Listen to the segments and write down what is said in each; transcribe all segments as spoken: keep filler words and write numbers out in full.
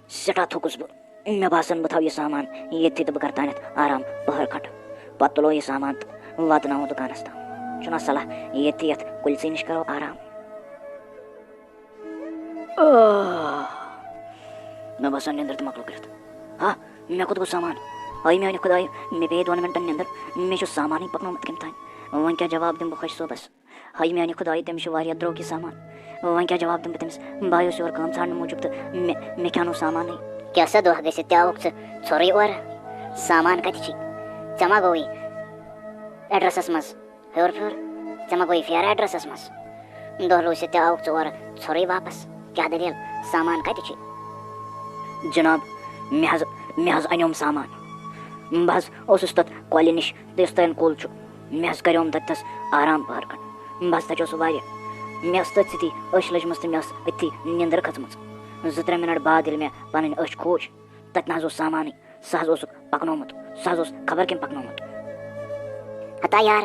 سٮ۪ٹھاہ تھوٚکُس بہٕ۔ مےٚ باسان، بہٕ تھاوٕ یہِ سامان ییٚتھی تہٕ بہٕ کَرٕ تانٮ۪تھ آرام پٔہر کھنٛڈ۔ پَتہٕ تُلو یہِ سامان تہٕ واتناوو دُکانَس تام۔ چھُنا صلاح، ییٚتھی یَتھ کُلسٕے نِش کَرو آرام؟ آہ! مےٚ باسان، نیٚنٛدٕر تہِ مۄکلو کٔرِتھ۔ ہا، مےٚ کوٚت گوٚو سامان؟ ہاے میٛانہِ خۄدایہِ، مےٚ پیٚیہِ دۄن مِنٹَن نیٚنٛدٕر۔ مےٚ چھُ سامانٕے پَکنومُت کٔمۍ تام۔ وۄنۍ کیٛاہ جواب دِمہٕ بہٕ خۄش صٲبَس؟ ہاے میٛانہِ خۄدایہِ، تٔمِس چھُ واریاہ درٛوگ یہِ سامان۔ وۄنۍ کیٛاہ جواب دِمہٕ بہٕ تٔمِس؟ بہٕ آیوس یور کٲم ژھانٛڈنہٕ موٗجوٗب تہٕ مےٚ، مےٚ کھیٛانو سامانٕے۔ کیٛاہ سا دۄہ گٔژھِتھ تہِ آوُکھ ژٕ ژھوٚرُے اورٕ؟ سامان کَتہِ چھُے؟ ژےٚ ما گوٚوُے ایڈرَسَس منٛز؟ ہیوٚر پھیوٚر، ژےٚ ما گوٚوُے پھیرٕ ایڈرَسَس منٛز؟ دۄہ روٗزِتھ تہِ آوُکھ ژٕ اورٕ ژھوٚرُے واپَس۔ کیٛاہ دٔلیٖل؟ سامان کَتہِ چھُے؟ جِناب، مےٚ حظ، مےٚ حظ اَنیوم سامان۔ بہٕ حظ اوسُس تَتھ کۄلہِ نِش، تہٕ یُس تَتٮ۪ن کُل چھُ، مےٚ حظ کَریوم تَتہِ تَس آرام پٔہر کھنٛڈ۔ بہٕ حظ تَچوس واریاہ۔ مےٚ ٲس تٔتھۍ سۭتی أچھ لٔجمٕژ تہٕ مےٚ ٲس أتھی نیٚنٛدٕر کھٔژمٕژ۔ زٕ ترٛےٚ مِنَٹ بعد ییٚلہِ مےٚ پَنٕنۍ أچھ کھوٗج، تَتہِ نہ حظ اوس سامانٕے۔ سُہ حظ اوسُکھ پَکنومُت۔ سُہ حظ اوس خبر کٔمۍ پَکنومُت۔ ہتا یار،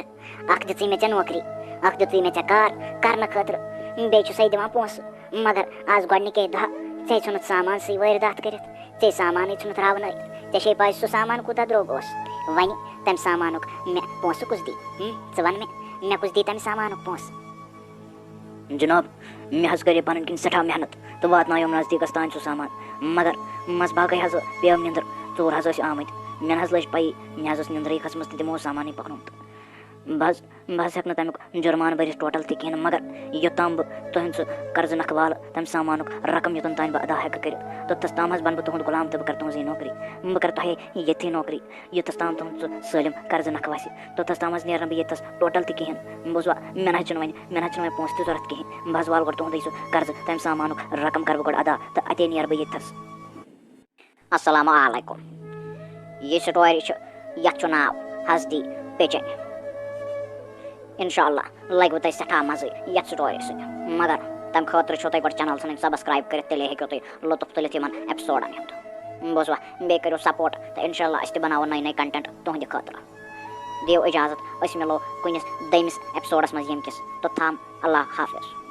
اَکھ دِژٕے مےٚ ژےٚ نوکری، اَکھ دِژٕے مےٚ ژےٚ کار کرنہٕ خٲطرٕ، بیٚیہِ چھُسَے دِوان پونٛسہٕ۔ مگر آز گۄڈٕنِکے دۄہ ژےٚ ژھُنُتھ سامان سٕے وٲرۍ داتھ کٔرِتھ، ژےٚ سامانٕے ژھُنُتھ راونٲیِتھ۔ ژےٚ چھے پَے سُہ سامان کوٗتاہ درٛوگ اوس؟ وۄنۍ تَمہِ سامانُک مےٚ پونٛسہٕ کُس دی؟ ہُم؟ ژٕ وَن مےٚ، مےٚ کُس دی تَمہِ سامانُک پونٛسہٕ؟ جِناب، مےٚ حظ کَرے پَنٕنۍ کِنۍ سٮ۪ٹھاہ محنت تہٕ واتنایوم نزدیٖکَس تام سُہ سامان، مگر منٛزٕ باگٕے حظ پیٚیَم نیٚنٛدٕر، ژوٗر حظ ٲسۍ آمٕتۍ۔ مےٚ نہ حظ لٔج پَیی، مےٚ حظ ٲس نیٚنٛدرٕے کھٔژمٕژ تہٕ تِمو اوس سامانٕے پَکنومُت۔ بہٕ حظ، بہٕ حظ ہٮ۪کہٕ نہٕ تَمیُک جُرمان بٔرِتھ ٹوٹَل تہِ کِہیٖنۍ، مگر یوٚتام بہٕ تُہٕنٛد سُہ قرضہٕ نَکھٕ والہٕ، تَمہِ سامانُک رقم یوٚتَن تام بہٕ ادا ہٮ۪کہٕ کٔرِتھ، توٚتَس تام حظ بَنہٕ بہٕ تُہُنٛد غلام تہٕ بہٕ کَرٕ تُہٕنٛزٕے نوکری۔ بہٕ کَرٕ تۄہے ییٚتھی نوکری، یوٚتَس تام تُہُنٛد سُہ سٲلِم قرضہٕ نَکھٕ وَسہِ، توٚتَس تام حظ نیرٕ نہٕ بہٕ ییٚتہِ تھَس ٹوٹَل تہِ کِہیٖنۍ۔ بوٗزوا، مےٚ نہ حظ چھُنہٕ وۄنۍ، مےٚ نہ حظ چھُنہٕ وۄنۍ پونٛسہٕ تہِ ضوٚرَتھ کِہیٖنۍ۔ بہٕ حظ والہٕ گۄڈٕ تُہُنٛدُے سُہ قرضہٕ، تَمہِ سامانُک رقم کَرٕ بہٕ گۄڈٕ ادا تہٕ اَتے نیرٕ بہٕ ییٚتہِ تھَس۔ السلام علیکم۔ یہِ سٹوری چھِ، یَتھ چھُ ناو حسدی پِجن۔ انشاءاللہ لَگِوٕ تۄہہِ سٮ۪ٹھاہ مَزٕ یَتھ سٹوری سۭتۍ، مگر تَمہِ خٲطرٕ چھُو تۄہہِ گۄڈٕ channel ژھٕنٕنۍ subscribe کٔرِتھ، تیٚلے ہیٚکِو تُہۍ لطف تُلِتھ یِمَن episodeن ہُنٛد۔ بوٗزوا، بیٚیہِ کٔرِو support تہٕ انشاءاللہ أسۍ تہِ بَناوو نٔے نٔے content تُہٕنٛدِ خٲطرٕ۔ دِیِو اِجازت، أسۍ مِلو کُنِس دوٚیمِس episodeس منٛز ییٚمہِ کِس۔ توٚتام اللہ حافظ۔